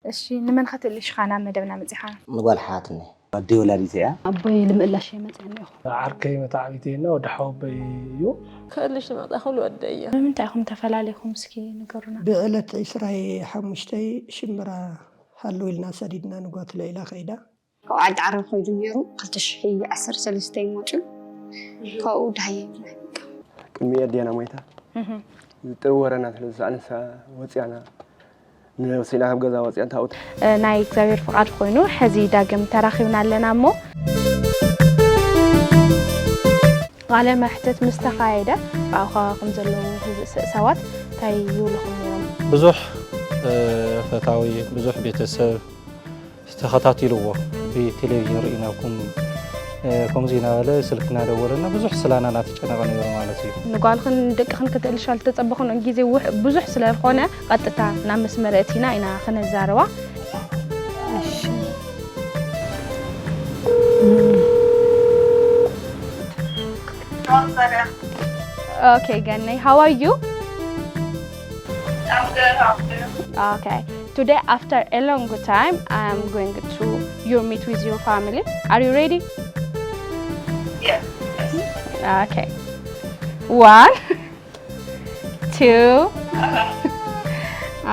እሺ፣ ንመን ኸትእልሽ ኻና መደብና መጺኻ? ንጓል ሓትኒ ኣደይ ወላዲት እያ። ኣቦይ ልምእላሽ መፅያ እኒኹ። ዓርከይ መታዕቢተይና ወዲ ሓወቦይ እዩ። ከእልሽ ዝመጣ ኩሉ ወደየ። ብምንታይ ኢኹም ተፈላለኹም? እስኪ ንገሩና። ብዕለት ዕስራይ ሓሙሽተይ ሽምብራ ሃሉ ኢልና ሰዲድና ንጓት ለኢላ ከይዳ። ካብ ዓዲ ዓረብ ከይዱ ነይሩ ክልተ ሽሕ ዓሰርተ ሰለስተ እዩ መፅኡ። ካብኡ ደሃየ ይብልና። ቅድሚ ኣዴና ሞይታ ዝጥሪ ወረና ስለ ዝሰኣነሳ ወፅያና ንነብሲና ካብ ገዛ ወፅያ እንታውት ናይ እግዚኣብሔር ፍቓድ ኮይኑ ሕዚ ዳግም ተራኺብና ኣለና እሞ ቃለ መሕትት ምስ ተኻየደ ብኣኻ ከም ዘለዉ ሰባት እንታይ ይብልኹም ነይሮም? ብዙሕ ፈታዊ ብዙሕ ቤተሰብ ተኸታቲልዎ ብቴሌቪዥን ርኢናኩም ከምዚ እናበለ ስልኪ እናደወለና ብዙሕ ስላና እናተጨነቐ ነይሩ ማለት እዩ። ንጓልኽን ደቅኽን ክትእልሻ ዝተጸበኽንኦ ግዜ ውሕ- ብዙሕ ስለ ዝኾነ ቀጥታ ናብ መስመር እቲና ኢና ክነዛርባ። Okay, Ganni, how are you? I'm good, I'm good. Okay. Today, after a long time, I'm going to your meet with your family. Are you ready? Yes. Yes. Okay. One, two.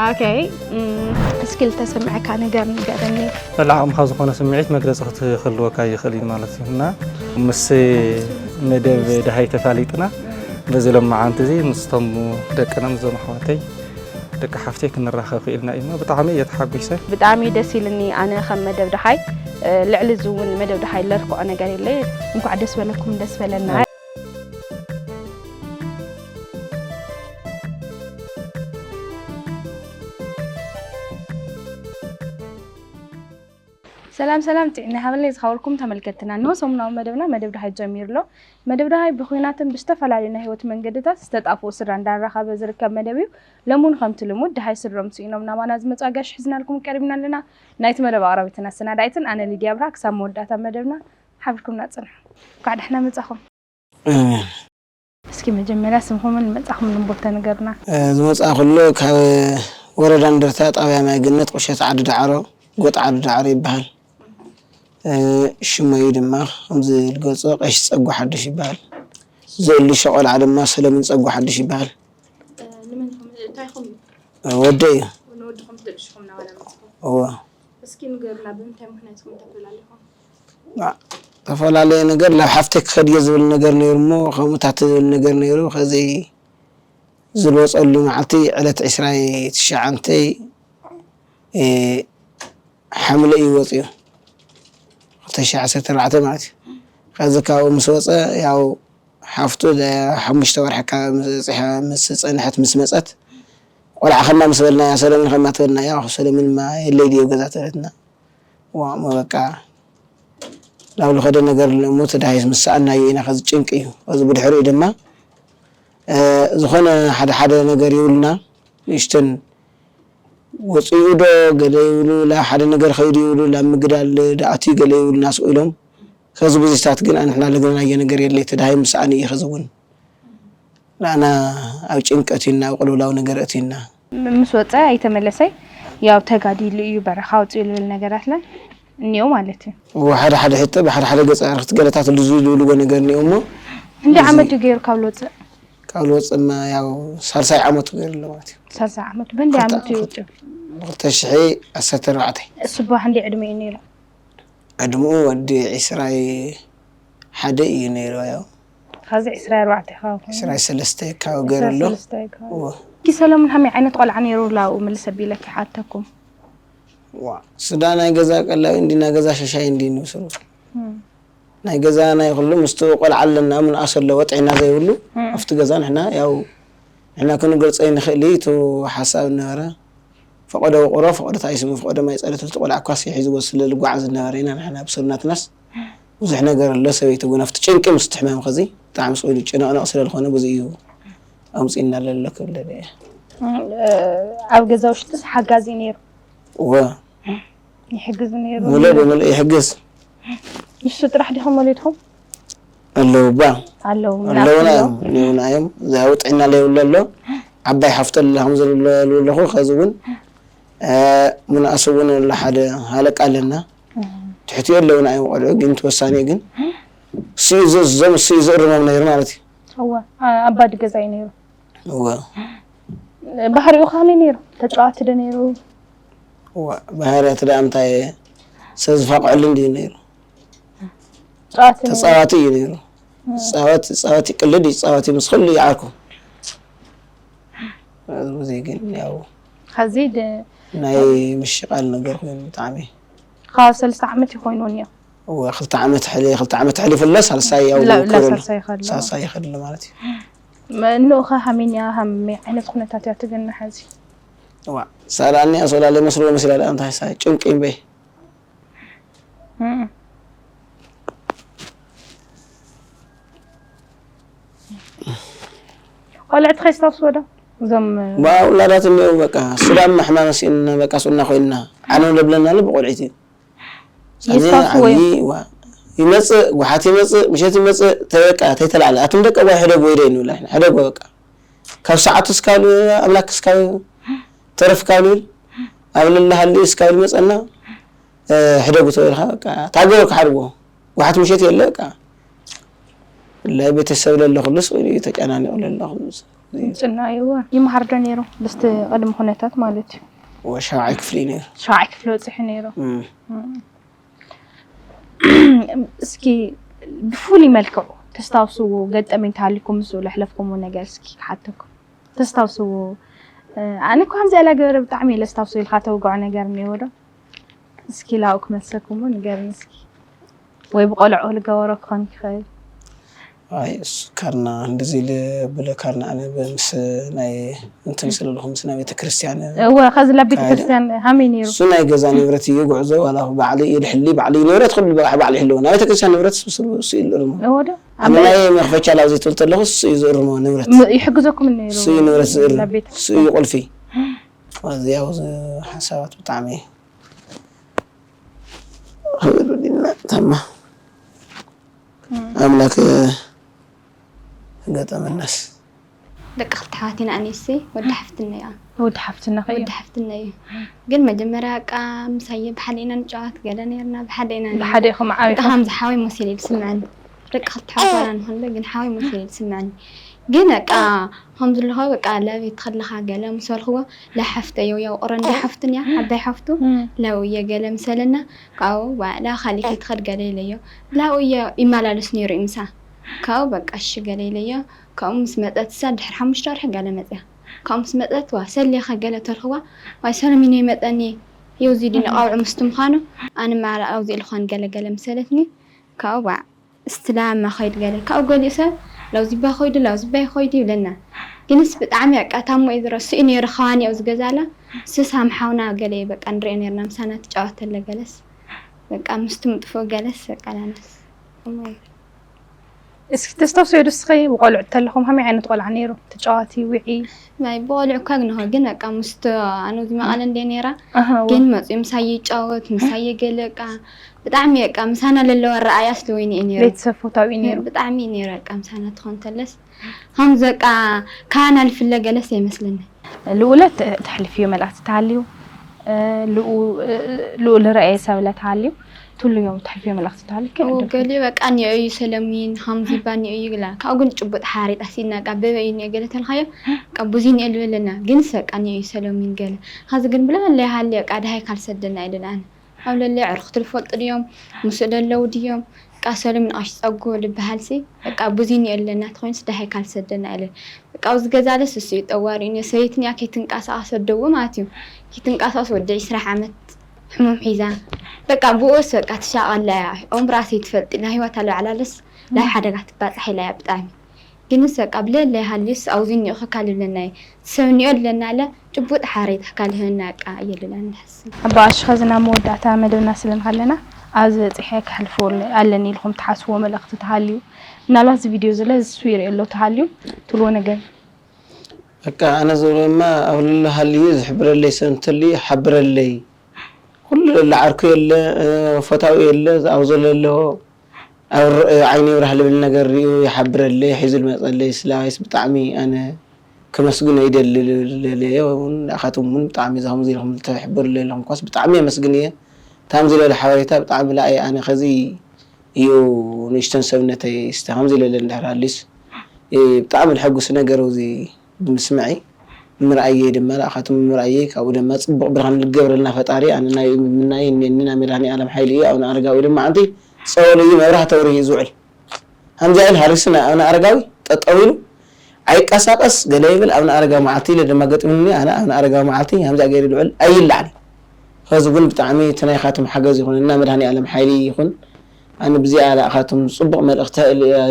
Okay. Mm. እስኪ ልተሰምዐካ ነገር ንገረኒ። በላዕምኻ ዝኾነ ስምዒት መግለፂ ክትህልወካ ይኽእል እዩ ማለት እዩ እና ምስ መደብ ደሃይ ተፋሊጥና በዚ ሎማዓንቲ እዚ ምስቶም ደቅና ምስዞም ኣሕዋተይ ደቂ ሓፍተይ ክንራኸብ ክኢልና እዩ እሞ ብጣዕሚ እየ ተሓጒሰ። ብጣዕሚ ደስ ኢልኒ ኣነ ከም መደብ ደሃይ ልዕሊ እዚ እውን መደብ ደሃይ ለርክዖ ነገር የለ። እንኳዕ ደስ በለኩም ደስ በለና። ሰላም ሰላም ጥዕና ሃበለይ ዝኸበርኩም ተመልከትትና እንሆ ሰሙናዊ መደብና መደብ ደሃይ ጀሚሩ ኣሎ። መደብ ደሃይ ብኹናትን ብዝተፈላለዩ ናይ ህይወት መንገድታት ዝተጣፍኡ ስድራ እንዳራኸበ ዝርከብ መደብ እዩ። ሎሚ እውን ከምቲ ልሙድ ደሃይ ስድሮም ስኢኖም ናባና ዝመፁ ኣጋይሽ ሒዝናልኩም ቀሪብና ኣለና። ናይቲ መደብ ኣቕራቢትን ኣሰናዳኢትን ኣነ ሊድያ ኣብርሃ ክሳብ መወዳእታ መደብና ሓቢርኩምና ፅንሑ። እንኳዕ ደሕና መፃኹም። እስኪ መጀመርያ ስምኹምን መጻኹምሉን ቦታ ንገሩና። ዝመጻኹሉ ካብ ወረዳ እንደርታ ጣብያ ማይ ገነት ቁሸት ዓዲ ዳዕሮ ጎጥ ዓዲ ዳዕሮ ይበሃል። ሽመዩ ድማ ከምዚ ልገልጾ ቀሽ ጸጉ ሓድሽ ይበሃል። ዘእልሾ ቆልዓ ድማ ሰለሙን ጸጉ ሓድሽ ይበሃል። ወደይ እዩ። እወ። እስኪ ንገሩና ብምንታይ ምኽንያት ኢኹም ተፈላለኹም? ተፈላለየ ነገር ናብ ሓፍተይ ክኸድ እየ ዝብል ነገር ነይሩ እሞ ከምኡታት ዝብል ነገር ነይሩ። ከዚ ዝልወፀሉ መዓልቲ ዕለት ዕስራይ ትሽዓንተይ ሓምለ እዩ ወፂኡ። ክልተ ሽሕ ዓሰርተ ኣርባዕተ ማለት እዩ። ከዚ ካብኡ ምስ ወፀ ያው ሓፍቱ ሓሙሽተ ወርሒ ኣካባቢ ምስ በፅሐ ምስ ፀንሐት ምስ መፀት ቆልዓ ከማ ምስ በልናያ ሰለሙን ከማ ትበልና ያው ሰለሙን ማ የለይ ድዮ ገዛ ተበለትና ዋሞ በቃ ናብ ዝኸደ ነገር እሞ ተዳሂስ ምስ ሰኣናዮ ኢና ከዚ ጭንቂ እዩ ከዚ ብድሕሪኡ ድማ ዝኾነ ሓደ ሓደ ነገር ይብሉና ንእሽተን ወፂኡ ዶ ገለ ይብሉ ላ ሓደ ነገር ከይዱ ይብሉ ላ ምግዳል ዳኣትዩ ገለ ይብሉና ስቕ ኢሎም ከዚ ብዙታት ግን ኣንሕና ለገናየ ነገር የለ ተዳሂ ምስ ሰኣኒ እዩ ከዚ እውን ንኣና ኣብ ጭንቂ እትዩና ኣብ ቅልውላው ነገር እትዩና። ምስ ወፀ ኣይተመለሰይ ያው ተጋዲሉ እዩ በረኻ ኣውፅኡ ልብል ነገራት ለ እኒኦ ማለት እዩ። እዎ ሓደ ሓደ ሕቶ ብሓደ ሓደ ገፀ ኣርክት ገለታት ልዙ ዝብልዎ ነገር እኒኦ እሞ ክንደይ ዓመት እዩ ገይሩ ካብ ልወፅእ? ካብ ልወፅእማ ያው ሳልሳይ ዓመቱ ገይሩ ኣሎ ማለት እዩ። ሳልሳይ ዓመቱ በንደይ ዓመቱ ይወፅእ? ብክልተ ሽሒ ዓሰርተ ኣርባዕተ። እሱ ባ ክንደይ ዕድመ እዩ ነይሩ? ዕድምኡ ወዲ ዒስራይ ሓደ እዩ ነይሩ ያው ኸዚ ዒስራይ ኣርባዕተ ይኸውን ዒስራይ ሰለስተ ካብ ገይሩ ኣሎ ሰለስተ ይከውን እዎ እስኪ ሰለሙን ከመይ ዓይነት ቆልዓ ነይሩ ላብኡ ምልስ ኣቢለ ክሓተኩም ዋ ስዳ ናይ ገዛ ቀላዊ እንዲ ናይ ገዛ ሸሻይ እንዲ ንብስሩ ናይ ገዛ ናይ ኩሉ ምስቲ ቆልዓ ኣለና ምንኣስ ኣለዎ ጥዕና ዘይብሉ ኣብቲ ገዛ ንሕና ያው ንሕና ክንገልፀ ይንኽእል እዩ እቲ ሓሳብ ነበረ ፈቐዶ ውቕሮ፣ ፈቐዶ ታይስሙ፣ ፈቐዶ ማይ ጸሎት እቲ ቆልዓ እኳ ስየ ሒዝዎ ስለ ልጓዓዝ ዝነበረ ኢና ንሕና ብሰብ ናትናስ ብዙሕ ነገር ኣሎ ሰበይቲ እውን ኣብቲ ጭንቂ ምስቲ ሕማም ኸዚ ብጣዕሚ ስቕ ኢሉ ጭንቕንቕ ስለ ዝኾነ ብዙ እዩ ኣምጺእና ለሎ ክብል ደለ እየ። ኣብ ገዛ ውሽጥስ ሓጋዚ ነይሩ? እወ። ይሕግዝ ነይሩ። ሙሉእ ብምሉእ ይሕግዝ። ንሱ ጥራሕ ዲኹም ወሊድኩም? ኣለዉ እባ ኣለዉ ኣለዉና እዮም እኒኡና እዮም። እዛ ውጥዕና ለይብሉ ኣሎ። ዓባይ ሓፍቶ ኣላ ከም ዝብለሉ ኣለኹ። ከዚ እውን ምንኣስ እውን ኣሎ። ሓደ ሃለቃ ኣለና። ትሕቲኡ ኣለዉና እዮም ቆልዑ። ግን ተወሳኒ ግን እሱ እዩ ዝእዝዞም፣ እሱ እዩ ዝእርሞም ነይሩ ማለት እዩ። እወ ኣ- ኣባዲ ገዛ እዩ ነይሩ። እወ ባህሪኡ ከመይ ነይሩ? ተጫዋቲ ዶ ነይሩ? እወ ባህርያት ደኣ እንታይ ሰብ ዝፋቅዐሉ እንድዩ ነይሩ። ተጫዋቲ ነይሩ። ተፃዋቲ እዩ ነይሩ። ይፃወት ይፃወት ይቅልድ ይፃወት እዩ ምስ ኩሉ ይዓርኩ። እዚ ግን ያው ኸዚ ድ- ናይ ምሽቃል ነገር ኮይኑ ብጣዕሚ ካብ ሰለስተ ዓመት ይኮይኑ እኒኦ። እወ ክልተ ዓመት ሕሊ ክልተ ዓመት ሕሊፉ ኣሎ። ሳልሳይ ያው ላ- ይከረሉ ላሳሳይ ከሎ። ሳልሳይ ይኸድሉ ማለት እዩ። ንኡ ከ ሃሚን እያ ሃሚ ዓይነት ኩነታት እያ ትግና ሐዚ። እዋ ሳላ እኒኣ ሶላ ለመስሎ መስላ ደኣ እንታይ ሳይ ጭንቂ እምበይ እም። ቆልዕቲ ከይስታውስዎ ዶ እዞም ዋ ውላዳት እኒኦ በቃ ሱዳን ማሕማመ ሲእና በቃ ሱና ኮይንና ዓለም ለብለና ለ ብቆልዒት እዩ ይስታውስዎ እዮም። ይመፅእ ጉሓት ይመፅእ ምሸት ይመፅእ ተበቃ ተይተላዕለ ኣቱም ደቀ ጓይ ሕደግ ወይ ደይ ንብላ ሕደግ በቃ ካብ ሰዓቱ እስካብ ኣምላክ እስካብ ተረፍ ካብ ንብል ኣብ ልልሃሉ እስካብ ልመፀና ሕደጉ ተበልካ በቃ ታገበ ክሓድጎ ጉሓት ምሸት የለ በቃ ብላይ ቤተሰብ ለለ ኩሉ ስኢሉ እዩ ተጨናኒቑ ለለ ኩሉ ፅና ይዋ ይመሃር ዶ ነይሩ ብስቲ ቅድሚ ኩነታት ማለት እዩ ወሻብዓይ ክፍሊ ነይሩ ሸውዓይ ክፍሊ ወፅሑ ነይሩ እም። እስኪ ብፍሉይ መልክዑ ተስታውስዎ ገጠመኝ ተሃሊኩም ምስኡ ለሕለፍኩምዎ ነገር እስኪ ክሓተኩም ተስታውስዎ ኣነ እኮ ከምዚ ያላ ገበረ ብጣዕሚ ኢለ ስታውስዎ ኢልካ ተውግዖ ነገር እኒዎ ዶ እስኪ ላኡ ክመልሰኩሞ ንገርኒ እስኪ ወይ ብቆልዑ ልገበሮ ክኾን ይኽእል ኣይ እሱ ካርና እንደዚ ኢለ ብለ ካርና ኣነ ምስ ናይ እንትን ስለልኹ ምስ ናይ ቤተክርስትያን እወ ከዚ ላ ቤተክርስትያን ሃመይ ነይሩ እሱ ናይ ገዛ ንብረት እዩ ጉዕዞ ዋላ ባዕሉ እዩ ልሕሊ ባዕሉ እዩ ንብረት ኩሉ በቃ ባዕሉ ይሕልዎ ናይ ቤተክርስትያን ንብረት ስብስብ እሱ እዩ ልእርሞ እወ ዶ ኣነ ናይ መኽፈቻ ላብዚ ትብል ተለኹ እሱ እዩ ዝእርሞ ንብረት ይሕግዘኩም ነይሩ እሱ እዩ ንብረት ዝእርም ናብ ቤት እሱ እዩ ቁልፊ እዚ ያው እዚ ሓሳባት ብጣዕሚ ክብር ዲና ተማ ኣምላክ ገጠመናስ ደቂ ክልተ ኣሕዋት ኢና ኣነሰይ ወዲ ሓፍትና እያ ወዲ ሓፍትና ከዩ ወዲ ሓፍትና እዩ ግን መጀመርያ ቃ ምሳየ ብሓደ ኢና ንጫወት ገለ ነርና ብሓደ ኢና ብሓደ ኢኹም ዓቢኹም ብጣዕሚ ዝሓወይ መሲል እዩ ዝስምዐኒ ደቂ ክልተ ኣሕዋት ዋላ ንኾንለ ግን ሓወይ መሲል እዩ ዝስምዐኒ ግን ቃ ከም ዝለኹ በቃ ለቤት ከለኻ ገለ ምስ በልኽዎ ላሓፍተዮ ያው ቁረ እንዳ ሓፍቱን እያ ዓባይ ሓፍቱ እም። ለው እየ ገለ ምሰለና ካብኡ ዋዕላ ካሊእ ከይትኸድ ገለ ኢለዮ ላኡ እየ ይመላለስ ነይሩ እዩ ምሳ ካብኡ በቃ እሺ ገለ ኢለዮ ካብኡ ምስ መፀት እሳ ድሕሪ ሓሙሽተ ወርሒ ገለ መፅያ ካብኡ ምስ መፀት ዋ ሰሌኸ ገለ ተልኽዋ ዋይ ሰለሚኖ ይመፀኒ የውዚ ድንቃውዑ ምስቲ ምዃኑ ኣነ ማራ ኣውዚ ኢልኳን ገለ ገለ ምሰለትኒ ካብኡ ዋ እስትላማ ኸይድ ገለ ካብኡ ገሊኡ ሰብ ላውዚባ ኸይዱ ላውዚባ ይኸይዱ ይብለና ግንስ ብጣዕሚ በቃ ታሞ እዩ ዝረስኡ ነይሩ ኸዋኒ ኣብ ዝገዛላ ስስ ሃምሓውና ገለ እዩ በቃ ንሪኦ ነርና ምሳና ትጫወት ተለ ገለስ በቃ ምስቲ ምጥፍኡ ገለስ በቃ ላነስ እስኪ ተስታውስዮ ዶ እስኸ ብቆልዑ ተለኹም ከመይ ዓይነት ቆልዓ ነይሩ ተጫዋቲ ውዒ ናይ ብቆልዑ እኳ ግንሆ ግን በቃ ምስቲ ኣነ እዚ መቐለ እንደ ነራ ኣሃ፣ ወ- ግን መፅኡ ምሳየ ይጫወት ምሳየ ገለ በቃ ብጣዕሚ በቃ ምሳና ለለዋ ረኣያ ስለ ወይኒ እዩ ነይሩ ቤተሰብ ፎታዊ እዩ ነይሩ ብጣዕሚ እዩ ነይሩ በቃ ምሳና ትኾን ተለስ ከምዚ በቃ ካና ልፍለ ገለስ ኣይመስለኒ ልኡለት ተሕልፍዮ መልእክቲ ተሃልዩ ልኡል ረአየ ሰብለ ተሃልዩ ትሉ እዮም ተሕልፍዮ መልእክቲ ተሃልዩ ገሊኡ በቃ እኒኦ እዩ ሰለሚን ሃምዚባ እኒኦ እዩ ግላ ካብኡ ግን ጭቡጥ ሓሪጣ ሲና ቃ በበ እዩ እኒኦ ገለ ተልካዮ ቃ ብዙ እኒኦ ልበለና ግንስ በቃ እኒኦ እዩ ሰለሚን ገለ ካዚ ግን ብላ ለይ ሃልዮ ቃ ድሃይ ካልሰደና ኢለናን ኣብ ለለ ዕርኽቲ ልፈልጡ ድዮም ምስኡ ለለው ድዮም ቃ ሰለሚን ኣሽ ጸጉ ልበሃልሲ በቃ ብዙ እኒኦ ኣለና ተኮይንስ ድሃይ ካልሰደና ኢለ በቃ ኣብዚ ገዛ ለስ እሱ እዩ ጠዋሪ እኒኦ ሰበይትንያ ከይትንቃሳቀስ ወደው ማለት እዩ ከይትንቃሳቀስ ወዲ ዕስራ ዓመት ሕሙም ሒዛ በቃ ብኡስ በቃ ትሻቀላ እያ ኦምራሲ ትፈልጥ ናይ ህይወት ኣለባዕላለስ ናይ ሓደጋ ትባጻሕ ኢላ እያ ብጣዕሚ ግንስ በቃ ብለለ ሃልዩስ ኣውዚ እኒኦ ከካል ይብለና እዩ ሰብ እኒኦ ኣለና ኣለ ጭቡጥ ሓሬት ኣካል ይህበና በቃ እየልላ ንሕስብ ኣባ ኣሽኸ ዝና መወዳእታ መደብና ስለንሃለና ኣብዚ በፂሐ ክሕልፎ ኣለኒ ኢልኩም ትሓስብዎ መልእክቲ ተሃልዩ ምናልባት እዚ ቪድዮ ዝለ ዝሱ ይርኢ ኣሎ ተሃልዩ ትልዎ ነገር በቃ ኣነ ዝብሎማ ኣብ ልሉ ሃልዩ ዝሕብረለይ ሰብ እንተልዩ ሓብረለይ ኩሉ ዘሎ ዓርኩ የለ፣ እ፣ ፈታዊ የለ፣ ኣብኡ ዘሎ ኣሎ፣ ኣብ ር-፣ ዓይኒ ይብራህ ልብል ነገር ሪኡ ይሓብረለይ፣ ሒዙ ልመጸለይ ስላይስ ብጣዕሚ ኣነ ከመስግኖ ይደሊ ልብል ደለየ። እውን ንኣኻትኩም እውን ብጣዕሚ እዛ ከምዚ ኢልኩም ልትሕብሩ ለለኹም ኳስ ብጣዕሚ የመስግን እየ። እታ ከምዚ ለለ ሓበሬታ ብጣዕሚ ለኣየ ኣነ ከዚ እዩ ንእሽተን ሰብነተይ ስተ ከምዚ ለለ እንድሕር ኣሊስ፣ እ፣ ብጣዕሚ ልሐጉስ ነገር እዚ ብምስምዐይ፣ ምርኣየይ ድማ ንኣኻትኩም ምርኣየይ፣ ካብኡ ድማ ጽቡቕ ብርሃን ልገብረልና ፈጣሪ፣ ኣነ ናይ ምምናይ እኔኒ ናይ መድኃኔ ዓለም ሓይሊ እዩ። ኣቡነ ኣረጋዊ ድማ ኣንቲ ጸወሉ እዩ፣ መብራህቲ ተብርሂ እዩ ዝውዕል። ከምዚ ኢል ሃሪስና ኣቡነ ኣረጋዊ ጠጠው ኢሉ ኣይቀሳቀስ ገለ ይብል፣ ኣቡነ ኣረጋዊ መዓልቲ ኢለ ድማ ገጢሙኒ፣ ኣነ ኣቡነ ኣረጋዊ መዓልቲ ከምዚ ገይሩ ልውዕል ኣይላዕል። ከዚ እውን ብጣዕሚ እቲ ናይኻትኩም ሓገዝ ይኹንና፣ መድኃኔ ዓለም ሓይሊ ይኹን። ኣነ ብዚኣ ላእኻትኩም ጽቡቕ መልእኽቲ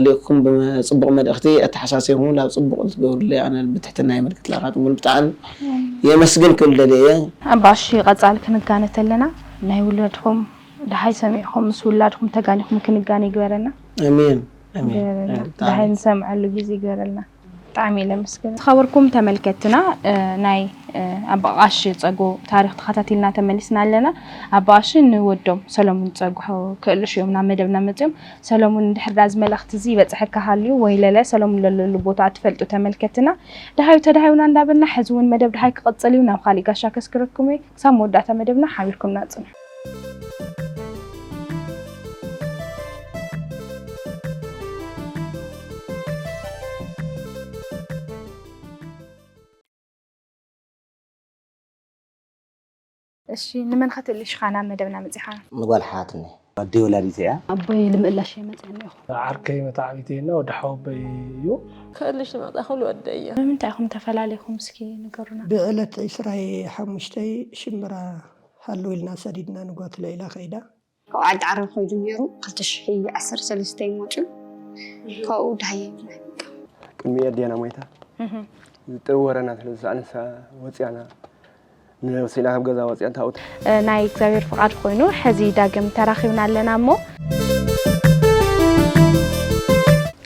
ልእኩም ብጽቡቕ መልእኽቲ ኣተሓሳሲብኩም ናብ ጽቡቕ ልትገብሩለይ ኣነ ብትሕትና የመልክት። ላእኻትኩም እውን ብጣዕሚ የመስግን ክብል ደልየ እየ። ኣባሺ ቀጻሊ ክንጋነ ተለና ናይ ውላድኹም ደሃይ ሰሚዕኹም ምስ ውላድኹም ተጋኒኹም ክንጋነ ይግበረና። ኣሜን። ኣሜን። ይግበረና። ኣሜን። ብጣዕሚ። ደሃይ ንሰምዐሉ ግዜ ይግበረልና። ብጣዕሚ እየ ለመስግን። ዝኸበርኩም ተመልከትና፣ እ፣ ናይ፣ እ፣ ኣባ ቃሺ ጸጉ ታሪኽ ተኸታቲልና ተመሊስና ኣለና። ኣባ ቃሺ ንወዶም ሰሎሙን ጸጉ ክእልሹ እዮም ናብ መደብና መጺኦም። ሰሎሙን እንድሕር ዳኣ እዚ መልእኽቲ እዚ ይበጽሐካ ሃልዩ ወይ ለለ ሰሎሙን ለለሉ ቦታ ትፈልጡ ተመልከትና። ደሃዩ ተደሃዩና እንዳበልና ሕዚ እውን መደብ ደሃይ ክቕጽል እዩ። ናብ ካሊእ ጋሻ ከስክረኩም እየ። ክሳብ መወዳእታ መደብና ሓቢርኩምና ጽንሑ። እሺ፣ ንመን ኸትእልሽ ኻና መደብና መጺኻ? ንጓል ሓትኒ። ኣደይ ወላዲት እያ። ኣቦይ ልምእላሽ እየ መጺአ እኒኦኹ። ዓርከይ መታዕቢተይና ወዲ ሓወቦይ እዩ። ክእልሽ ዝመጣ ኩሉ ወደይ እየ። ብምንታይ ኢኹም ተፈላለይኹም? እስኪ ንገሩና። ብዕለት ዕስራ ሓሙሽተ ሽምብራ ሃሉ ኢልና ሰዲድና ንጓት ለይላ ከይዳ። ካብ ዓዲ ዓረብ ከይዱ ነይሩ፣ ክልተ ሽሕ ዓሰርተ ሰለስተ እዩ መፂኡ። ካብኡ ደሃየ ይብላዕ። ቅድሚ ኣዴና ሞይታ፣ እህ። ዝጥሪ ወረና ስለ ዝሰኣነሳ ወፂኣና። ንወሲና ካብ ገዛ ወፂኣ እንታውት። እ፣ ናይ እግዚኣብሔር ፍቓድ ኮይኑ፣ ሕዚ ዳግም ተራኺብና ኣለና እሞ።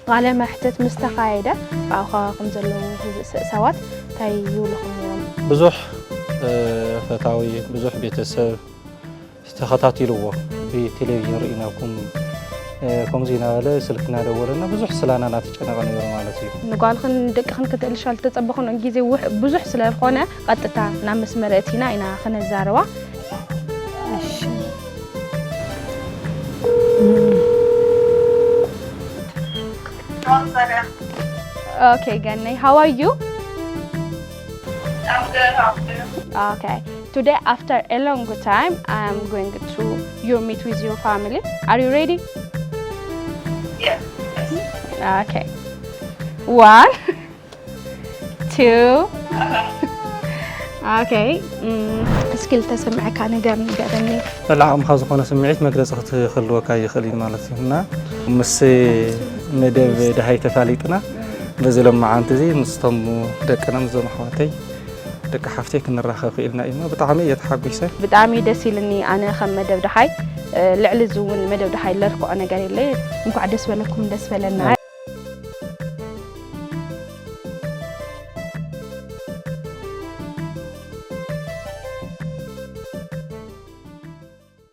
ቃለ መሕትት ምስ ተኻየደ፣ ብኣኻ ከም ዘለዉ ህዝ-፣ ስ-፣ ሰባት እንታይ ይብሉኹም ነይሮም? ብዙሕ፣ እ፣ ፈታዊ፣ ብዙሕ ቤተሰብ፣ ተኸታቲልዎ ብቴሌቪዥን ርኢናኩም፣ እ፣ ከምዚ እናበለ ስልኪ እናደወለና ብዙሕ ስላና እናተጨነቐ ነይሩ ማለት እዩ። ንጓልኽን ደቅኽን ክትእልሻ ልተጸበኹን ግዜ ውሕ-፣ ብዙሕ ስለ ዝኾነ፣ ቀጥታ ናብ መስመር እቲና ኢና ክነዛርባ። እሺ። Okay, ገነይ, how are you? I'm good, how are you? Okay. Today, after a long time, I'm going to your meet with your family. Are you ready? Yes. Okay. One, two. Okay. Mm, እስኪ ልተሰምዐካ ነገር ንገረኒ። መላእ ዓቕምኻ ዝኾነ ስምዒት መግለጺ ክትህልወካ ይኽእል እዩ ማለት እዩ። እና ምስ መደብ ደሃይ ተፋሊጥና፣ በዚ ሎማዓንቲ እዚ ምስቶም ደቅና፣ ምስዞም ኣሕዋተይ፣ ደቂ ሓፍተይ ክንራኸብ ክኢልና እዩ። ብጣዕሚ እየ ተሓጒሰ። ብጣዕሚ ደስ ኢልኒ ኣነ ከም መደብ ደሃይ፣ እ፣ ልዕሊ እዚ እውን መደብ ደሃይ ለርክዖ ነገር የለይ። እንኳዕ ደስ በለኩም፣ ደስ በለና።